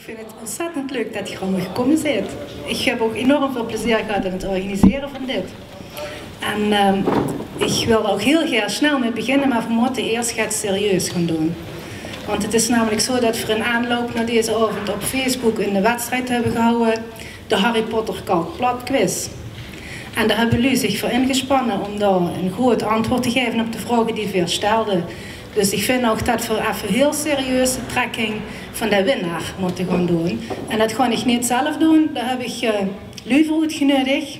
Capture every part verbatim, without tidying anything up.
Ik vind het ontzettend leuk dat geer allemaol gekómme zeet. Ik heb ouch enorm väöl plezeer gehad aan het organiseren van dit. En ehm, ik wil d'r ouch hiel gaer snel mei beginne, maar veer mótte ieërs get serieus gaon doon. Want het is namelik zoe dat veer in aanloup nao deze aovend op Facebook 'ne wedstrijd hebbe gehawwe, de Harry Potter Kalt Plat Quiz. En dao hebbe luuj zich veur ingespanne om dao 'n good antwoord te gaeve op de vraoge die veer stelde. Dus ik vind ouch dat veer effe hiel serieus de trekking van de winnaar mótte gaon doon. En dat gaon ik neet zelf doon, dao heb ik eh, luuj veur oetgeneudig.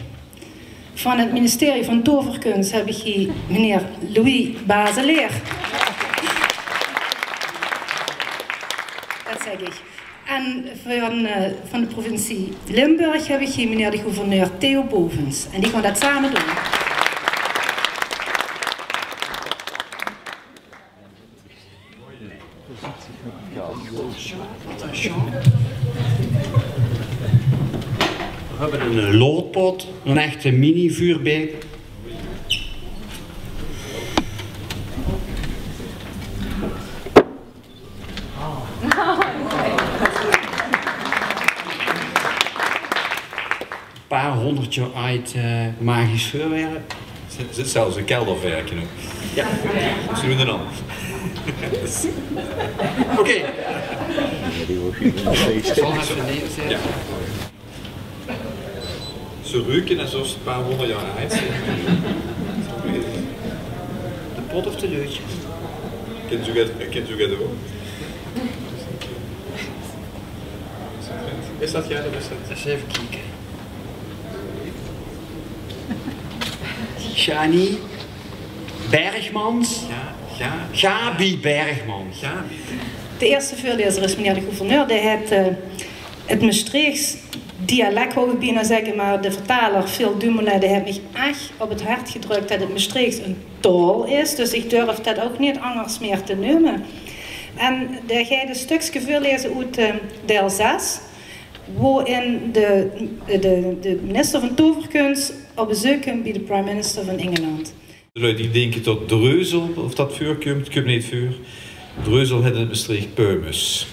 Van het ministerie van Toverkuns heb ik hie meneer Louis Bazeleer. Dat zeg ik. En van, eh, van de provincie Limburg heb ik hie meneer de gouverneur Theo Bovens. En die gaon dat same doon. Veer hebbe 'ne loodpot, 'n echte mini-vuurbeek. Paar hónderd jaor aajd eh, magisch veurwerp. Zit, zit zelfs 'n kelderverke op. Ja. Ze doon 'n dan. Oké. Zal effe neerzette. Ja. Ze ruke esof ze 'n paar hónderd jaor aajd zeen. De pot of de leutjes? Kint u get, kint u get doon? Is dat get of is dat... Ins effe kieke. Sjanie Bergmans. Ja, ja. Gabi Bergmans. Gabi. De eerste veurlezer is meneer de gouverneur. Dae haet eh, het Mestreechs dialek, wou ik bienao zegge, maar de vertaler Phil Dumoulin, dae haet mich ech op het hart gedruk dat het Mestreechs 'n taol is. Dus ik durf dat ouch neet angers mieër te neume. En dae geit 'n stukske veurleze oet eh, deil zes, wo-in de, de, de minister van Toverkuns op bezeuk kump bie de prime minister van Ingeland. De lui die dinke tot dreuzel, of dat veurkump, kump neet veur. Dreuzel het in het Mestreechs peumes.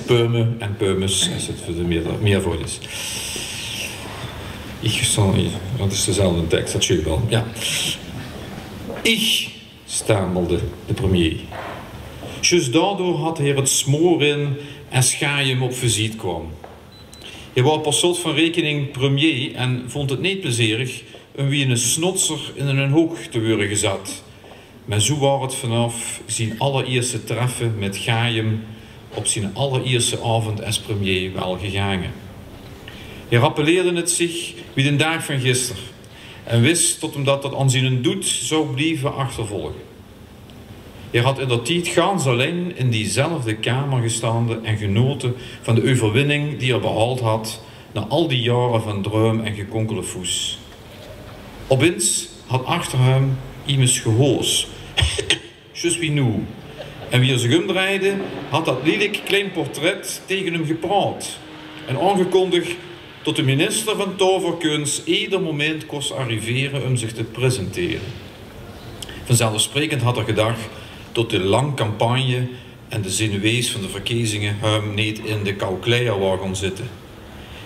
Peume en peumes, es het veur de mieër-, mieërvoud is. Ich zal, dat is dezelfde teks, dat zeen v'r waal. Ja. Ich, stamelde de premier. Zjus daodoor had heer het smoor in es Gajem op visiet kwaam. Heer waor per slot van rekening premier en vónd het neet plezerig um wie 'ne snotser in 'nen hook te weure gezat. Mer zoe waor het vanaaf zien allerierste treffe mit Gajem op zien allerierste aovend es premier waal gegaange. Heer rappeleerde het zich wie den daag van gister en wis tot 'm dat tot aan zienen doed zou blieve achtervolge. Heer had indertied gans allein in diezelfde kamer gestande en genote van de euverwinning die heer behaold had nao al die jaore van druim en gekonkellefoes. Opins had achter häöm iemes gehoos, zjus wie noe. En wie heer zich umdreide, had dat lielek klein portret tege häöm gepraot en aongekondig tot de minister van Toverkuns eder moment kos arrivere um zich te presentere. Vanzelfsprekend had heer gedach tot de lang campagne en de zenuwees van de verkezinge häöm neet in de kouw kleier waor gaon zitte.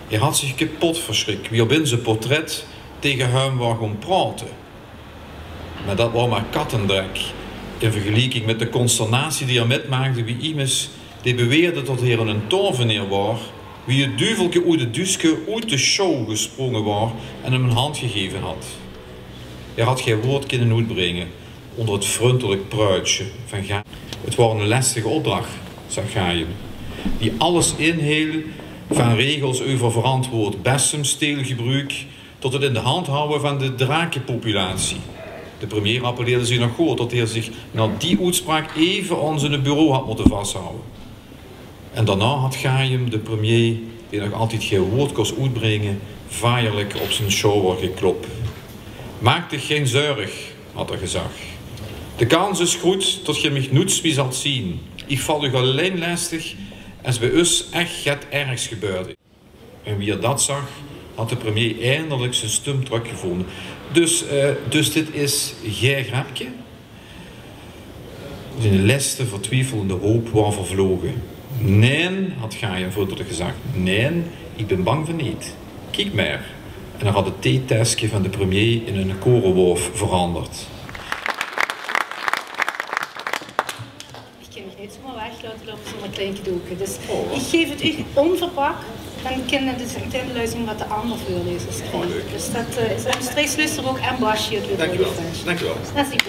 Heer had zich kepot versjrik wie opins 't portret tege häöm waor gaon praote. Mer dat waor mer kattendrek in vergelieking mit de consternatie die heer mitmaakde wie iemes dae beweerde tot heer 'nen toveneer waor, wie 't duvelke oet 't duuske oet de sjouw gesprónge waor en häöm 'n hand gegeve had. Heer had gein woord kinne oetbringe ónger 't vrundelik pruitsje van Gajem. 't Waor 'ne lestige opdrach, zag Gajem, die alles inhiel, van regels euver verantwoord bessemsteelgebruuk tot 't in de hand hawwe van de drakepopulatie. De premier rappeleerde zich nog good tot heer zich nao die oetspraok eve aan ziene bureau had mótte vashawwe. En daonao had Gajem de premier, dae nog altied gein woord kos oetbringe, vajerlik op zien sjouwer geklop. Maak dich gein zörg, had heer gezag. De kans is groet tot geer mich noets mie zalt zien. Ich val uch allein lestig es bie us ech get ergs gebeurd is. En wie heer dat zag, had de premier eindelik zien stum trökgevónde. Dus, eh, dus dit is gein grepke? Zien lèste vertwiefelende hoop waor vervloge. Naen, had Gaia voordelig gezag. Naen, iech bin bang vaan neet. Kiek mer. En heer had 't theetèske vaan de premier in 'ne korewouf veranderd. Iech kin uuch neet zoemer weglaote loupe zoonder klein cadeauke. Dus iech geve 't uuch oonverpak. Daan kinne de, kinne de lui zien wat de aander veurlezers kriege. Dus dat, eh, is um Streesluister ouch en Basje 't weer. Dankjewel. Dankjewel. Dat is die